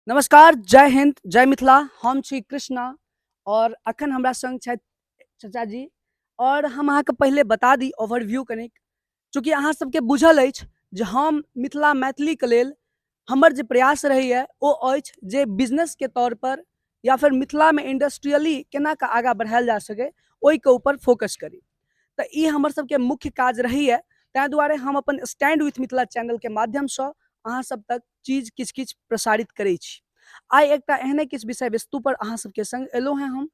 नमस्कार, जय हिंद, जय मिथिला। हम छी कृष्णा और अखन हमरा संग छथि चचा जी। और हम अहाँके पहिले बता दी ओवरव्यू कनिक, चूँकि अहाँ सबके बुझल अछि जे हम मिथिला मैथिलीके लेल हमर जे प्रयास रहैए ओ अछि जे बिजनेसके तौर पर या फिर मिथिलामे इंडस्ट्रियली केना कऽ आगाँ बढ़ायल जा सकै ओहिके ऊपर फोकस करी। तऽ ई हमर सबके मुख्य काज रहैए, ताहि दुआरे हम अपन स्टैंड विथ मिथिला चैनलके माध्यमसँ अहाँ सब तक चीज किछु किछु प्रसारित करै छी। आइ एकटा एहने किछु विषय वस्तु पर अहाँ सबके संग एलहुँ हेँ हम,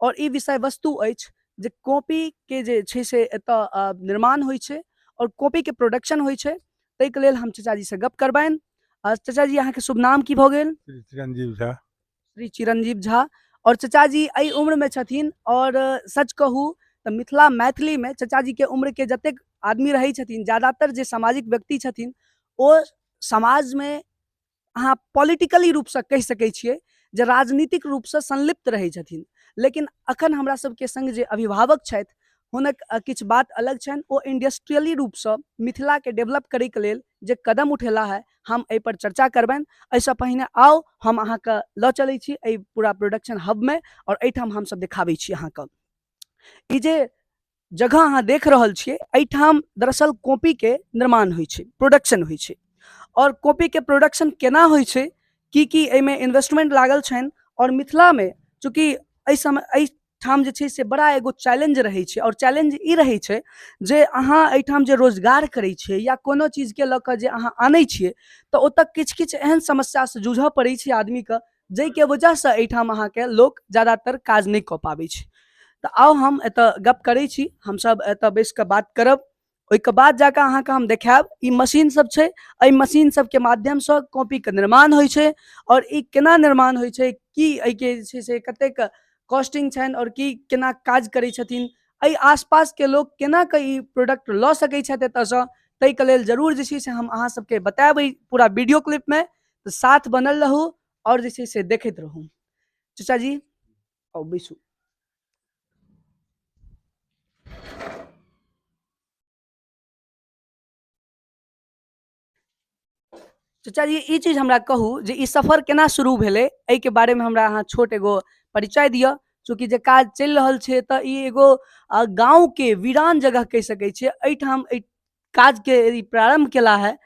और ई विषय वस्तु अछि जे कॉपीके जे छै से एतऽ निर्माण होइ छै और कॉपीके प्रोडक्शन होइ छै। ताहिके लेल हम चचाजीसँ गप करबनि। चचाजी, अहाँके शुभ नाम की भऽ गेल? श्री चिरंजीव झा। श्री चिरंजीव झा। और चचाजी एहि उम्रमे छथिन, और सच कहू तऽ मिथिला मैथिलीमे चचाजीके उम्रके जतेक आदमी रहै छथिन, ज्यादातर जे सामाजिक व्यक्ति छथिन ओ समाजमे अहाँ पॉलिटिकली रूपसँ कहि सकै छियै जे राजनीतिक रूपसँ संलिप्त रहै छथिन। लेकिन अखन हमरा सबके संग जे अभिभावक छथि हुनक किछु बात अलग छनि। ओ इंडस्ट्रियली रूपसँ मिथिलाके डेवलप करैके लेल जे कदम उठेला है, हम एहिपर चर्चा करबनि। एहिसँ पहिने आउ हम अहाँके लऽ चलै छी एहि पूरा प्रोडक्शन हबमे और एहिठाम हमसब देखाबै छी अहाँके ई जे जगह अहाँ देख रहल छियै, एहिठाम दरअसल कॉपीके निर्माण होइ छै, प्रोडक्शन होइ छै। और कॉपीके प्रोडक्शन केना होइ छै, की की एहिमे इन्वेस्टमेंट लागल छनि, और मिथिलामे चूँकि एहि समय एहिठाम जे छै से बड़ा एगो चैलेंज रहै छै, और चैलेंज ई रहै छै जे अहाँ एहिठाम जे रोजगार करै छियै या कोनो चीजके लऽ कऽ जे अहाँ आनै छियै तऽ ओतऽ किछु किछु एहन समस्यासँ जूझऽ पड़ै छै आदमीके, जाहिके वजहसँ एहिठाम अहाँके लोक ज्यादातर काज नहि कऽ पाबै छै। तऽ आउ हम एतऽ गप करै छी, हमसब एतऽ बैस कऽ बात करब, ओहिके बाद जाकऽ अहाँके हम देखायब ई मशीन सब छै। एहि मशीन सबके माध्यमसँ कॉपीके निर्माण होइ छै, और ई केना निर्माण होइ छै, की एहिके जे छै से कतेक कॉस्टिंग छनि और की केना काज करै छथिन, एहि आसपासके लोक केना कऽ ई प्रोडक्ट लऽ सकै छथि एतऽसँ, ताहिके लेल जरूर जे छै से हम अहाँ सबके बतायब एहि पूरा वीडियो क्लिपमे। तऽ साथ बनल रहू और जे छै से देखैत रहू। चचाजी आउ बैसू। चचाजी ई चीज हमरा कहू जे ई सफर केना शुरू भेलै, एहिके बारेमे हमरा अहाँ छोट एगो परिचय दिअ। चूँकि जे काज चलि रहल छै तऽ ई एगो गाँवके वीरान जगह कहि सकै छियै, एहिठाम एहि काजके ई प्रारम्भ केला है,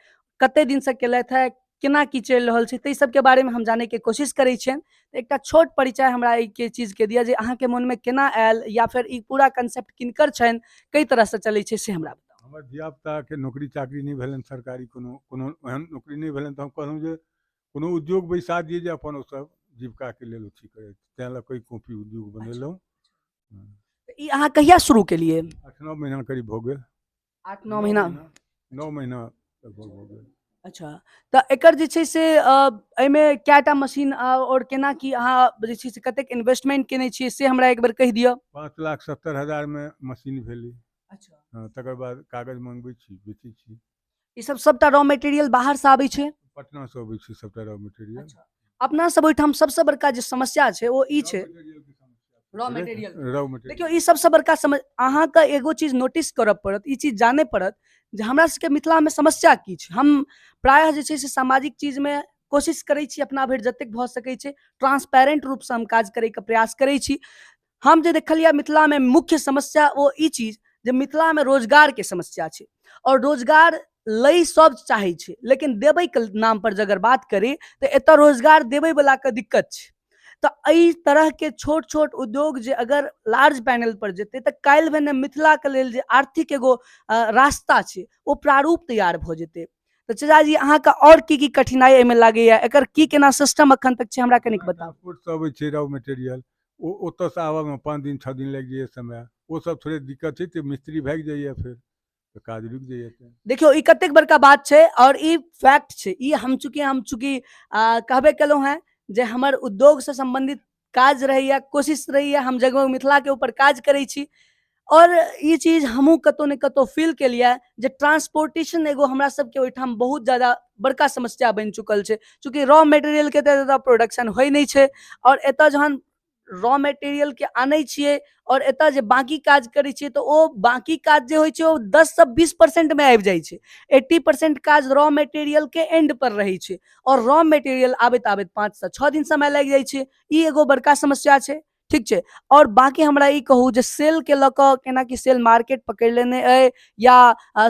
कते दिनसँ केलथि है, केना की चलि रहल छै, ताहि सबके बारेमे हम जानैके कोशिश करै छियनि। तऽ एकटा छोट परिचय हमरा एहिके चीजके दिअ जे अहाँके मोनमे केना आयल या फेर ई पूरा कंसेप्ट किनकर छनि, कई तरहसँ चलै छै, से हमरा बताउ। हमर धियापुताके नौकरी चाकरी नहि भेलनि, सरकारी कोनो कोनो एहन नौकरी नहि भेलनि, तऽ हम कहलहुँ जे कोनो उद्योग बैसा दियै जे अपन ओसभ जीविकाके लेल अथी करैत, तेँ लऽ कऽ ई कॉपी उद्योग बनेलहुँ। ई अहाँ कहिया शुरू केलियै? 8-9 महीना करीब भऽ गेल। 8-9 महीना? 9 महीना लगभग भऽ गेल। अच्छा, तऽ एकर जे छै से एहिमे कएटा मशीन आओर केना की अहाँ जे छै से कतेक इन्वेस्टमेंट केने छियै से हमरा एक बेर कहि दिअ। 5,70,000 मशीन भेलै। अच्छा। हँ, तकर बाद कागज मंगबै छी, बेचै छी। ई सब सबटा रॉ मटेरियल बाहरसँ आबै छै? पटनासँ अबै छै सबटा रॉ मटेरियल। अच्छा। अपना सब ओहिठाम सबसँ बड़का जे समस्या छै ओ ई छै रॉ मटेरियल। Raw material. देखियौ, ई सबसँ बड़का समस्या, अहाँके एगो चीज नोटिस करऽ पड़त, ई चीज जानै पड़त जे हमरा सबके मिथिलामे समस्या की छै। हम प्रायः जे छै से सामाजिक चीजमे कोशिश करै छी अपना भरि जतेक भऽ सकै छै ट्रांसपेरेंट रूपसँ हम काज करैके प्रयास करै छी। हम जे देखलियै मिथिलामे मुख्य समस्या ओ ई चीज जे मिथिलामे रोजगारके समस्या छै, और रोजगार लै सब चाहै छै लेकिन देबैके नामपर जे अगर बात करी तऽ एतऽ रोजगार देबैवलाके दिक्कत छै। तऽ एहि तरहके छोट छोट उद्योग जे अगर लार्ज पैनल पर जेतै तऽ काल्हि भेने मिथिलाके लेल जे आर्थिक एगो रास्ता छै ओ प्रारूप तैयार भऽ जेतै। तऽ चचाजी अहाँके आओर की की कठिनाइ एहिमे लागैया, एकर की केना सिस्टम अखन तक छै, हमरा कनिक बताउ। ट्रांसपोर्टसँ अबै छै रॉ मटेरियल, ओ ओतऽसँ आबऽमे 5 दिन 6 दिन लागि जाइए समय, ओ सब थोड़े दिक्कत छै, तऽ मिस्त्री भागि जाइए, फेर तऽ काज रुकि जाइए। देखियौ, ई कतेक बड़का बात छै और ई फैक्ट छै। ई हम चूँकि कहबे केलहुँ हेँ जे हमर उद्योगसँ सम्बन्धित काज रहैए, कोशिश रहैए, हम जगमग मिथिलाके ऊपर काज करै छी, और ई चीज हमहूँ कतहु ने कतहु फील केलियै जे ट्रांसपोर्टेशन एगो हमरा सबके ओहिठाम बहुत ज्यादा बड़का समस्या बनि चुकल छै। चूँकि रॉ मटेरियलके तऽ एतऽ प्रोडक्शन होइ नहि छै, और एतऽ जहन रॉ मटेरियलके आनै छियै आओर एतय जे बाँकी काज करै छियै तऽ ओ बाँकी काज जे होइ छै ओ 10 से 20% मे आबि जाइ छै। 80% काज रॉ मटेरियलके एंड पर रहै छै आओर रॉ मटेरियल आबैत आबैत 5 से 6 दिन समय लागि जाइ छै। ई एगो बड़का समस्या छै, ठीक छै। और बाकी हमरा ई कहू जे सेल के लऽ कऽ केना कि सेल मार्केट पकड़ि लेने अइ या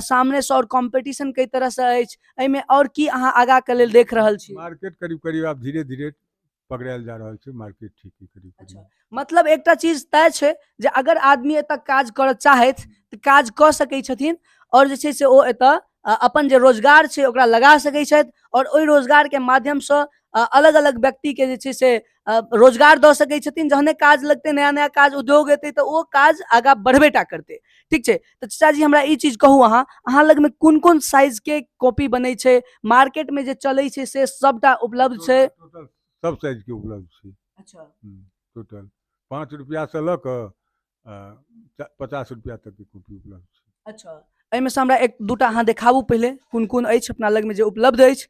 सामने से और कॉम्पिटिशन कई तरह से अछि, एहिमे और की अहाँ आगाँ के लेल देख रहल छी? मार्केट करीब करीब आब धीरे धीरे पकड़ायल जा रहल छै, मार्केट ठीक है करीब अच्छा, करीब। मतलब एकटा चीज तय छै जे अगर आदमी एतऽ काज करऽ चाहथि तऽ काज कऽ सकै छथिन और जे छै से ओ एतऽ अपन जे रोजगार छै ओकरा लगा सकै छथि और ओहि रोजगार के माध्यमसँ अलग अलग व्यक्ति के जे छै से रोजगार दऽ सकै छथिन। जहने काज लगतै, नया नया काज उद्योग एतै तऽ ओ काज आगाँ बढ़बे टा करतै, ठीक छै। तऽ चाचाजी हमरा ई चीज कहू, अहाँ अहाँ लगमे कोन कोन साइजके कॉपी बनै छै, मार्केटमे जे चलै छै से सबटा उपलब्ध छै? टोटल सब साइजके उपलब्ध छै। अच्छा, टोटल 5 रुपैआसँ लऽ कऽ 50 रुपैआ तकके कॉपी उपलब्ध छै। अच्छा, एहिमे से हमरा एक दूटा अहाँ देखाबू पहिले, कोन कोन अछि अपना लगमे जे उपलब्ध अछि।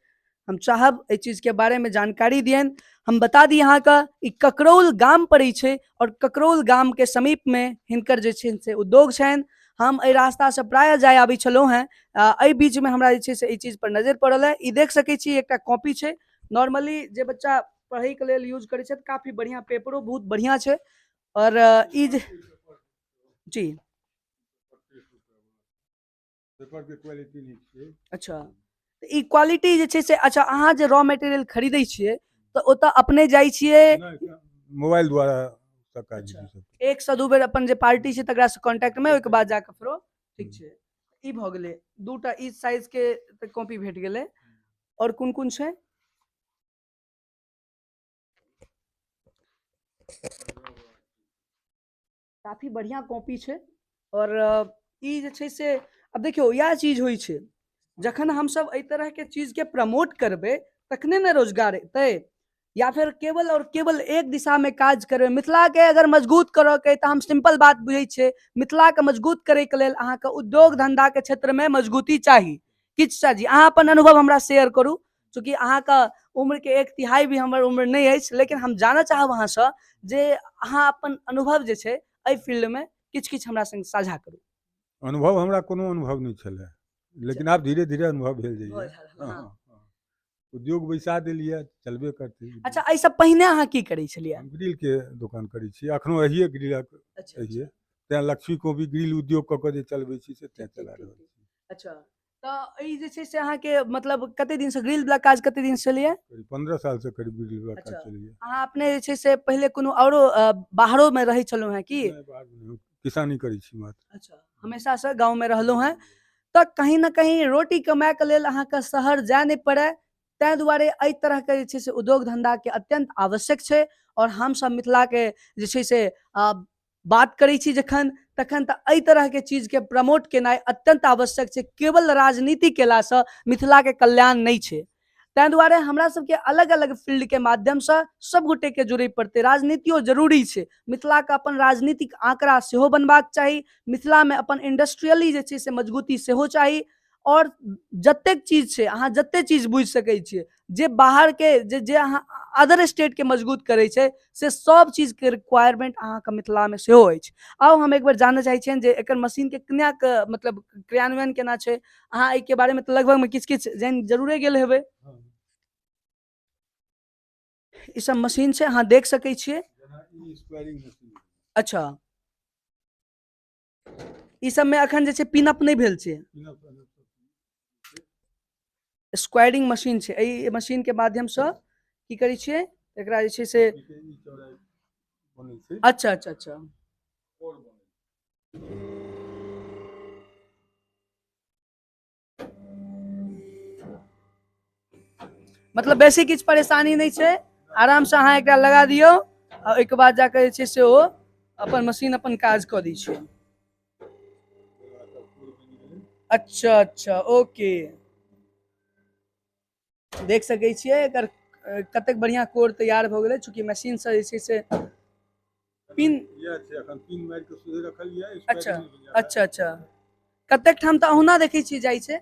हम चाहब एहि चीजके बारेमे जानकारी दियनि। हम बता दी अहाँके ई ककरौल गाम पड़ै छै और ककरौल गामके समीपमे हिनकर जे छै से उद्योग छनि। हम एहि रास्तासँ प्रायः जाय आबै छलहुँ हेँ, एहि बीचमे हमरा जे छै से एहि चीजपर नजरि पड़ल है। ई देख सकै छी एकटा कॉपी छै, नॉर्मली जे बच्चा पढ़ैके लेल यूज करै छथि, काफी बढ़िआँ पेपरो बहुत बढ़िआँ छै। और ई जे जी पेपर के क्वालिटी नीक छै। अच्छा, ई क्वालिटी जे छै से, अच्छा अहाँ जे रॉ मटेरियल खरीदै छियै तऽ ओतऽ अपने जाइ छियै? मोबाइल द्वारा सब काज अच्छा। होइ छै। 1 से 2 बेर अपन जे पार्टी छै तकरासँ कॉन्टैक्टमे, ओहिके बाद जाकऽ फेरो ठीक छै। ई भऽ गेलै दूटा ई साइजके कॉपी भेट गेलै। और कोन कोन छै? काफी बढ़िआँ कॉपी छै। और ई जे छै से आब देखियौ इएह चीज होइ छै, जखन हमसब एहि तरहके चीजके प्रमोट करबै तखने ने रोजगार एतै, या फिर केवल और केवल एक दिशामे काज करबै। मिथिलाके अगर मजबूत करऽके तऽ हम सिंपल बात बुझै छियै, मिथिलाके मजबूत करैके लेल अहाँके उद्योग धंधाके क्षेत्रमे मजबूती चाही। किछु चाही, अहाँ अपन अनुभव हमरा शेयर करू, चूँकि अहाँके उम्रके 1/3 भी हमर उम्र नहि अछि, लेकिन हम जानऽ चाहब अहाँसँ जे अहाँ अपन अनुभव जे छै एहि फील्डमे किछु किछु हमरा संग साझा करू। अनुभव हमरा कोनो अनुभव नहि छलै, लेकिन आब धीरे धीरे अनुभव भेल जाइए। हाँ। उद्योग बैसा देलियै, चलबे करतै। अच्छा, एहिसँ पहिने अहाँ की करै छलियै? हम ग्रिलके दोकान करै छी, अखनो अहिए ग्रिलक अहिए, तेँ लक्ष्मी कॉपी ग्रिल उद्योग कऽ कऽ जे चलबै छी से तेँ चला रहल छी। अच्छा, तऽ ई जे छै से अहाँके मतलब कते दिनसँ ग्रिलवला काज कते दिनसँ चलैए? करीब 15 सालसँ करीब ग्रिलवला काज चलैए। अहाँ अपने जे छै से पहिले कोनो औरो बाहरोमे रहै छलहुँ हेँ की? किसानी करै छी मात्र। अच्छा, हमेशासँ गाँवमे रहलहुँ हेँ। तऽ कहीं ने कहीं रोटी कमाइके लेल अहाँके शहर जाय नहि पड़य, ताहि दुआरे एहि तरहके जे छै से उद्योग धंधाके अत्यंत आवश्यक छै। और हमसब मिथिलाके जे छै से बात करै छी जखन तखन तऽ एहि तरहके चीजके प्रमोट केनाइ अत्यंत आवश्यक छै। केवल राजनीति केलासँ मिथिलाके कल्याण नहि छै, ताहि दुआरे हमरा सबके अलग अलग फील्डके माध्यमसँ सब गोटेके जुड़ै पड़तै। राजनीतियो जरूरी छै, मिथिलाके अपन राजनीतिक आंकड़ा सेहो बनबाक चाही, मिथिलामे अपन इंडस्ट्रियली जे छै से मजबूती सेहो चाही। और जतेक चीज छै अहाँ जतेक चीज बुझि सकै छियै जे बाहरके जे अहाँ अदर स्टेटके मजबूत करै छै से सब चीजके रिक्वायरमेंट अहाँके मिथिलामे सेहो अछि। आउ हम एक बेर जानऽ चाहै छियनि जे एकर मशीनके केना मतलब क्रियान्वयन केना छै। अहाँ एहिके बारेमे तऽ लगभगमे किछु किछु जानि जरूरे गेल हेबै। ई सब मशीन छै, अहाँ देख सकै छियै। अच्छा, ई सबमे अखन जे छै पिनअप नहि भेल छै। स्क्वायरिंग मशीन छै, एहि मशीन के माध्यमसँ की करै छियै एकरा जे छै से। अच्छा अच्छा अच्छा, मतलब बेसी किछु परेशानी नहि छै, आरामसँ अहाँ एकरा लगा दियौ आ ओहिके बाद जाकऽ जे छै से ओ अपन मशीन अपन काज कऽ दै छै। अच्छा अच्छा, ओके, देख सकै छियै एकर कतेक बढ़िआँ कोर तैयार भऽ गेलै। चूँकि मशीनसँ जे छै से पिन। अच्छा अच्छा अच्छा, कतेक ठाम तऽ अहुना देखै छियै जाइ छै।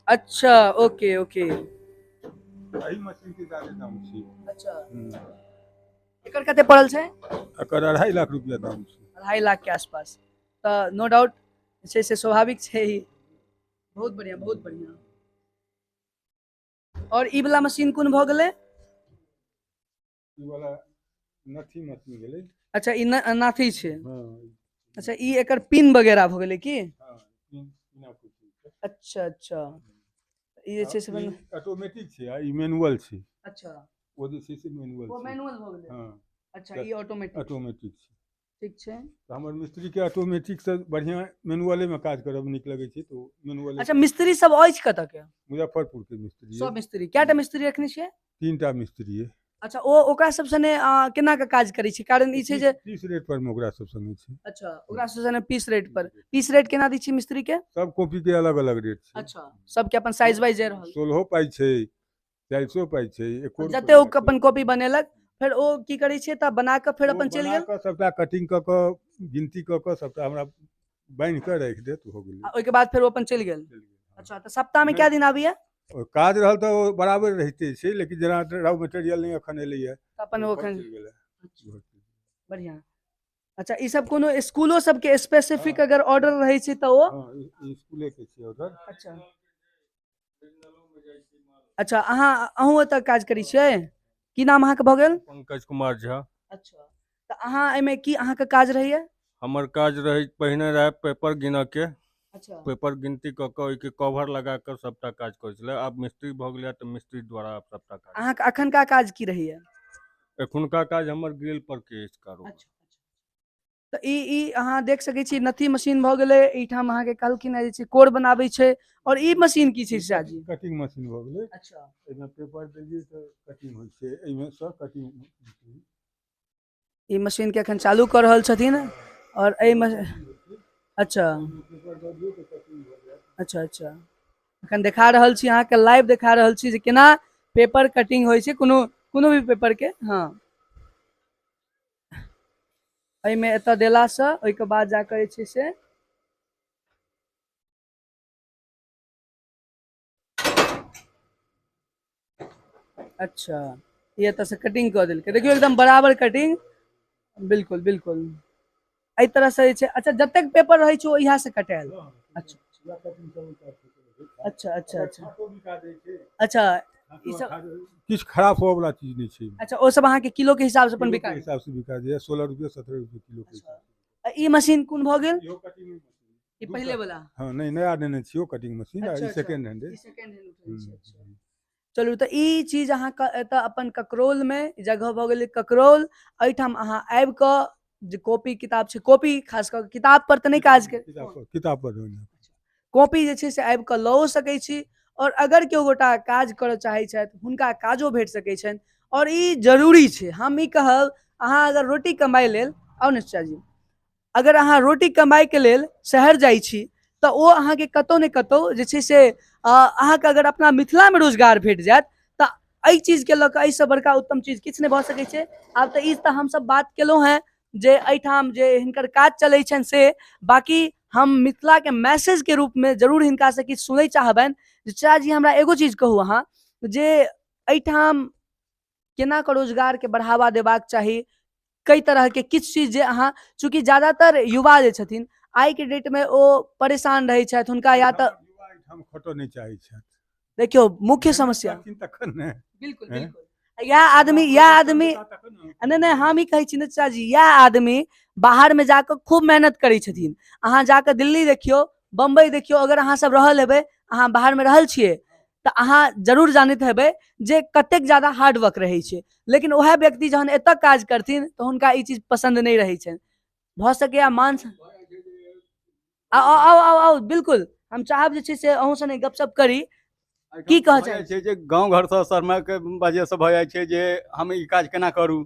अच्छा, ओके ओके। एहि मशीन के ज्यादा दाम छै। अच्छा, एकर कते पड़ल छै? एकर 2.5 लाख रुपया दाम छै। 2.5 लाख के आसपास। तऽ नो डाउट छै से स्वाभाविक छै ही। बहुत बढ़िया, बहुत बढ़िया। और ई वाला मशीन कोन भऽ गेलै? ई वाला नथी मशीन भेलै। अच्छा, ई नाथी छै। हाँ। अच्छा, ई एकर पिन वगैरह भऽ गेलै की? हाँ, पिन बिना कुछ। अच्छा अच्छा, ई जे छै से ऑटोमेटिक छै आ ई मैनुअल छै। अच्छा, ओ जे छै से मैनुअल ओ छै। मैनुअल भऽ गेलै। हाँ। अच्छा, ई ऑटोमेटिक। ऑटोमेटिक छै। ठीक छै। तऽ हमर मिस्त्री के ऑटोमेटिक से बढ़िया मैनुअले में काज करब नीक लगै छै, तऽ मैनुअल। अच्छा, मिस्त्री सब अछि कतऽ के? मुजफ्फरपुर के मिस्त्री। सब मिस्त्री। कएटा मिस्त्री रखने छियै? 3टा मिस्त्री। अच्छा, ओ ओकरा सब सने केना के काज करै छी? कारण ई छै जे 30 रेट पर मे ओकरा सब संगे छै। अच्छा, ओकरा सब सने पीस रेट पर। पीस रेट केना दै छी मिस्त्री के? सब कॉपी के अलग अलग रेट छै। अच्छा, सबके अपन साइज वाइज जा रहल। 16 पाइ छै, 400 पाइ छै, एको जते ओ अपन कॉपी बनेलक, फेर ओ की करै छै तऽ बना कऽ फेर अपन चलि गेल। बना कऽ सबटा कटिंग कऽ कऽ गिनती कऽ कऽ सबटा हमरा बान्हि कऽ राखि देत, हो गेलै। आ ओहिके बाद फेर ओ अपन चलि गेल। अच्छा, तऽ सप्ताह में कए दिन आबैया? काज रहल तऽ ओ बराबर रहिते छै, लेकिन जेना रॉ मटेरियल नहि एखन एलैया तऽ अपन ओ एखन बढ़िया। अच्छा, ई सब कोनो स्कूलो सबके स्पेसिफिक अगर ऑर्डर रहै छै तऽ ओ? हाँ, ई स्कूले के छै ऑर्डर। अच्छा अच्छा, अहूँ एतऽ काज करै छियै? की नाम अहाँके भऽ गेल? पंकज कुमार झा। अच्छा, तऽ अहाँ एहिमे की अहाँके काज रहैया? हमर काज रहै पहिने रहै पेपर गिनऽ के। अच्छा। पेपर गिनती कऽ कऽ ओहिके कवर लगा कऽ सबटा काज करै छलै। आब मिस्त्री भऽ गेलै तऽ मिस्त्री द्वारा आब सबटा काज। अहाँके अखनका काज की रहैया? एखुनका काज हमर ग्रिल पर के अछि कारोबार। अच्छा, तऽ ई अहाँ देख सकै छी नथी मशीन भऽ गेलै। एहिठाम अहाँके कहलखिन जे छै कोर बनाबै छै। और ई मशीन की छै चाची? कटिंग मशीन भऽ गेलै। अच्छा, एहिमे पेपर देलियै तऽ कटिंग होइ छै, एहिमे सँ कटिंग। ई मशीन के एखन चालू कऽ रहल छथिन। और एहिमे अच्छा अच्छा अच्छा, एखन देखा रहल छी अहाँके, लाइव देखा रहल छी जे केना पेपर कटिंग होइ छै कोनो कोनो भी पेपर के। हाँ, एहिमे एतऽ देलासँ ओहिके बाद जाकऽ जे छै से अच्छा, ई एतऽ से कटिंग कऽ देलकै। देखियौ एकदम बराबर कटिंग, बिल्कुल बिल्कुल एहि तरह से जे छै। अच्छा, जतेक पेपर रहै छै ओ इएह से कटायल। अच्छा अच्छा अच्छा अच्छा अच्छा, ई सब किछु खराब होय वाला चीज नहि छै। अच्छा, ओ सब अहाँके किलो के हिसाब से अपन बिका हिसाब से बिका जाइए, 16 रुपये 17 रुपये किलो के हिसाब से। ई मशीन कोन भऽ गेल? इहो कटिंग मशीन। ई पहिले वाला? हाँ, नहीं नया नेने छियो कटिंग मशीन, आ ई सेकंड हैंड। ई सेकंड हैंड उठल छै। अच्छा, चलू, तऽ ई चीज अहाँके एतऽ अपन ककरौल में जगह भऽ गेलै ककरौल। एहिठाम अहाँ आबि कऽ जे कॉपी किताब छै, कॉपी खास कऽ किताब पर तऽ नहि काज कर, किताब पर कॉपी जे छै से आबि कऽ लओ सकै छी। और अगर केओ गोटा काज करऽ चाहै छथि हुनका काजो भेट सकै छनि। और ई जरूरी छै, हम ई कहब अहाँ अगर रोटी कमाइ लेल आउ ने चाची, अगर अहाँ रोटी कमाइके लेल शहर जाइ छी तऽ ओ अहाँके कतहु ने कतहु जे छै से अहाँके अगर अपना मिथिलामे रोजगार भेट जायत तऽ एहि चीजके लऽ कऽ एहिसँ बड़का उत्तम चीज किछु नहि भऽ सकै छै। आब तऽ ई तऽ हमसब बात केलहुँ हेँ जे एहिठाम जे हिनकर काज चलै छनि से, बाँकी हम मिथिलाके मैसेजके रूपमे जरूर हिनकासँ किछु सुनय चाहबनि। जे चाचा हमरा एगो चीज कहू अहाँ, जे एहिठाम केना कऽ रोजगारके बढ़ावा देबाक चाही, कई तरहके किछु चीज जे अहाँ, चूँकि ज्यादातर युवा जे छथिन आइके डेटमे ओ परेशान रहै छथि, हुनका या तऽ युवा एहिठाम खटऽ नहि चाहै छथि। देखियौ मुख्य समस्या तखन ने, बिल्कुल बिल्कुल, इएह आदमी इएह आदमी नहि नहि, हम ई कहै छी ने चाचा, इएह आदमी बाहर में जाकऽ खूब मेहनत करै छथिन। अहाँ जाकऽ दिल्ली देखियौ, बम्बई देखियौ, अगर अहाँ सब रहल हेबै, अहाँ बाहर में रहल छियै तऽ अहाँ जरूर जानैत हेबै जे कतेक ज्यादा हार्ड वर्क रहै छै। लेकिन वएह व्यक्ति जहन एतऽ काज करथिन तऽ हुनका ई चीज पसन्द नहि रहै छनि। भऽ सकैए मान आउ आउ आउ आउ, बिल्कुल हम चाहब जे छै से अहूँ सने गपशप करी। की कहऽ चाहै छै जे गाँव घरसँ शर्माके वजहसँ भऽ जाइ छै जे हम ई काज केना करू,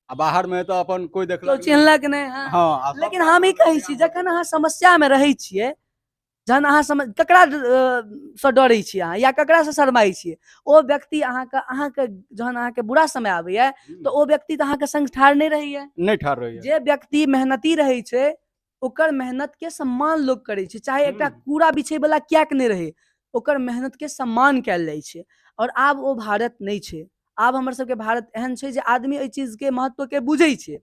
आ बाहरमे तऽ अपन कोइ देखलक चिन्हलक नहि। हाँ, लेकिन हम ई कहै छी जखन अहाँ समस्यामे रहै छियै, जहन अहाँ ककरा सँ डरै छियै अहाँ या ककरासँ शरमाइ छियै, ओ व्यक्ति अहाँके अहाँके जहन अहाँके बुरा समय आबैया तऽ ओ व्यक्ति तऽ अहाँके संग ठाढ़ नहि रहैया, नहि ठाढ़ रहैया। जे व्यक्ति मेहनती रहै छै ओकर मेहनत के सम्मान लोक करै छै, चाहे एकटा कूड़ा बिछै वाला कियाक नहि रहै। ओकर मेहनतके सम्मान कयल जाइ छै। आओर आब ओ भारत नहि छै, आब हमर सबके भारत एहन छै जे आदमी एहि चीजके महत्वके बुझै छै।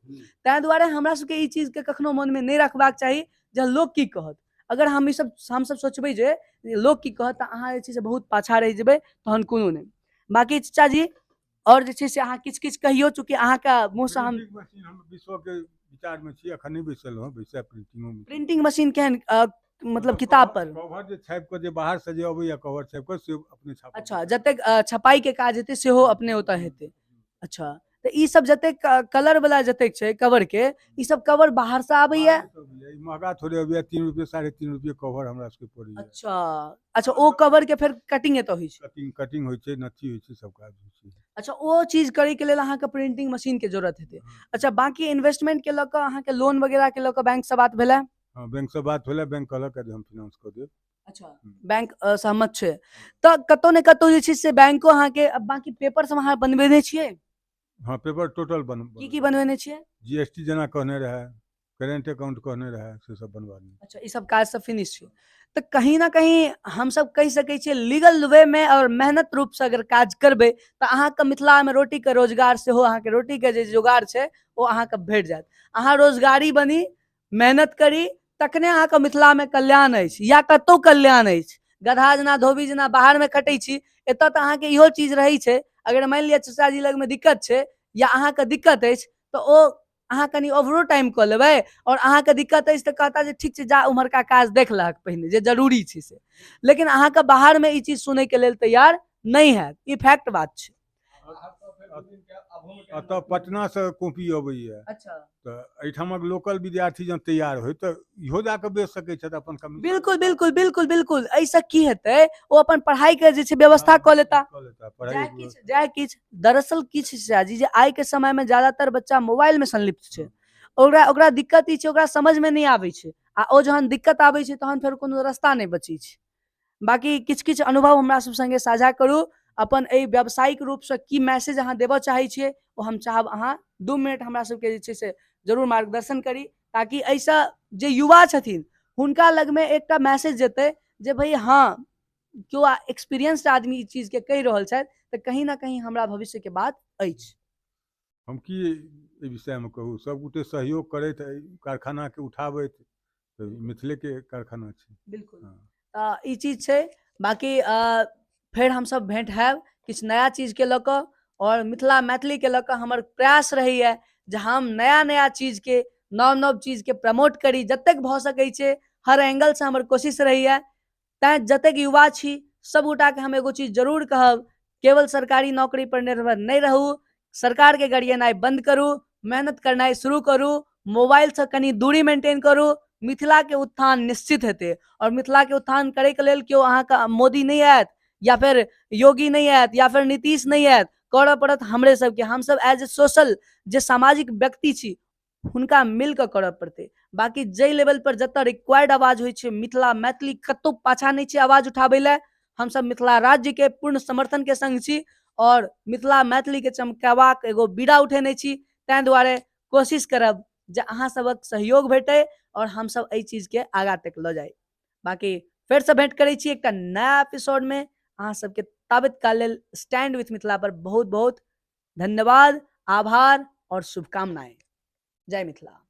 ताहि दुआरे हमरा सबके ई चीजके कखनो मनमे नहि रखबाक चाही जे लोक की कहत। अगर हम ई सब हमसब सोचबै जे लोक की कहत तऽ अहाँ जे छै से बहुत पाछा रहि जेबै, तहन कोनो नहि। बाकी चाचाजी आओर जे छै से अहाँ किछु किछु कहियौ, चूँकि अहाँके मुँहसँ हम हम विश्वके विचारमे छी, अखन नहि बैसल हँ, बैसै प्रिंटिंगो। प्रिंटिंग मशीन केहन मतलब किताब पर कवर जे छापि कऽ जे बाहर से जे अबैया कवर छापि कऽ से अपने छापऽ। अच्छा, जतेक छपाई के काज हेतै सेहो अपने ओतऽ हेतै। अच्छा, तऽ ई सब जतेक कलर वाला जतेक छै कवर के, ई सब कवर बाहर से आबैया? महगा थोड़े अबैया, 3 रुपये 3.5 रुपये कवर हमरा सबके पड़ैया। अच्छा अच्छा, ओ कवर के फेर कटिंग एतऽ होइ छै? कटिंग होइ छै, नथी होइ छै, सब काज होइ छै। अच्छा, ओ चीज करे के लेल अहाँके प्रिंटिंग मशीन के जरूरत हेतै। अच्छा, बाकी इन्वेस्टमेंट के लऽ कऽ अहाँके लोन वगैरह के लऽ कऽ बैंक से बात भेलै? हाँ, बैंक से बात भेलै, बैंक कहलक जे हम फिनांस कऽ देब। अच्छा, बैंक सहमत छै तऽ कतौ ने कतौ जे छै से बैंको अहाँके। बाकी पेपर सब अहाँ बनबेने छियै? हाँ, पेपर टोटल बन की की बनबेने छियै? जीएसटी जेना कहने रहै, करेंट अकाउंट कहने रहै, से सब बनवा लेने। अच्छा, ई सब काज सब फिनिश छै। तऽ कहीं ना कहीं हमसब कहि सकै छियै लीगल वे में और मेहनत रूप से अगर काज करबै तऽ अहाँके मिथिलामे रोटीके रोजगार सेहो, अहाँके रोटीके जे जोगार छै ओ अहाँके भेट जायत। अहाँ रोजगारी बनी, मेहनत करी, तखने अहाँके मिथिलामे कल्याण अछि या कतहु कल्याण अछि। गधा जेना धोबी जेना बाहरमे खटै छी, एतऽ तऽ अहाँके इहो चीज रहै छै, अगर मानि लिअ चाचाजी लगमे दिक्कत छै या अहाँके दिक्कत अछि तऽ ओ अहाँ कनि ओवरो टाइम कऽ लेबै, आओर अहाँके दिक्कत अछि तऽ कहता जे ठीक छै जा उम्हरका काज देख लहक पहिने जे जरूरी छै से। लेकिन अहाँके बाहरमे ई चीज सुनैके लेल तैयार नहि हैत, ई फैक्ट बात छै। एतऽ पटना से कॉपी अबैया। अच्छा, तऽ एहिठामक लोकल विद्यार्थी जँ तैयार होय तऽ इहो जाकऽ बेच सकै छथि अपन कमी। बिल्कुल बिल्कुल बिल्कुल बिल्कुल। एहिसँ की हेतै, ओ अपन पढ़ाई के जे छै व्यवस्था कऽ लेता। जाय किछु दरअसल किछु जी जे आइ के समय में ज्यादातर बच्चा मोबाइल में संलिप्त छै, ओकरा ओकरा दिक्कत ई छै, ओकरा समझ में नहि आबै छै, आ ओ जहन दिक्कत आबै छै तहन फेर कोनो रास्ता नहि बचै छै। बाकी किछु किछु अनुभव हमरा सब संगे साझा करू, अपन एहि व्यावसायिक रूपसँ की मैसेज अहाँ देबऽ चाहै छियै ओ हम चाहब अहाँ 2 मिनट हमरा सबके जे छै से जरूर मार्गदर्शन करी, ताकि एहिसँ जे युवा छथिन हुनका लगमे एकटा मैसेज जेतै जे भाइ हाँ केओ एक्सपीरियंस्ड आदमी ई चीजके कहि रहल छथि तऽ कहीं ना कहीं हमरा भविष्यके बात अछि। हम की एहि विषयमे कहू, सबगोटे सहयोग करैत एहि कारखानाके उठाबैत तऽ मिथिलेके कारखाना छै। बिल्कुल, तऽ ई चीज छै। बाकी फेर हमसब भेंट हैब किछु नया चीजके लऽ कऽ, आओर मिथिला मैथिलीके लऽ कऽ हमर प्रयास रहैए जे हम नया नया चीजके, नव नव चीजके प्रमोट करी जतेक भऽ सकै छै, हर एंगलसँ हमर कोशिश रहैए। तैँ जतेक युवा छी सब गोटाके हम एगो चीज जरूर कहब, केवल सरकारी नौकरी पर निर्भर नहि रहू, सरकारके गरियेनाइ बन्द करू, मेहनत करनाइ शुरू करू, मोबाइलसँ कनि दूरी मेंटेन करू, मिथिलाके उत्थान निश्चित हेतै। आओर मिथिलाके उत्थान करैके लेल केओ अहाँके मोदी नहि आयत या फेर योगी नहि आयत या फेर नीतीश नहि आयत, करऽ पड़त हमरे सबके। हमसब एज ए सोशल जे सामाजिक व्यक्ति छी हुनका मिलकऽ करऽ पड़तै। बाकी जाहि लेवल पर जतऽ रिक्वायर्ड आवाज होइ छै, मिथिला मैथिली कतहु पाछा नहि छै आवाज उठाबै लए। हमसब मिथिला राज्यके पूर्ण समर्थनके संग छी और मिथिला मैथिलीके चमकेबाक एगो बीड़ा उठेने छी। ताहि दुआरे कोशिश करब जे अहाँ सबक सहयोग भेटै और हमसब एहि चीजके आगाँ तक लऽ जाइ। बाकी फेरसँ भेंट करै छी एकटा नया एपिसोडमे। अहाँ सबके ताबत काल लेल स्टैंड विथ मिथिला पर बहुत बहुत धन्यवाद, आभार और शुभकामनाएं। जय मिथिला।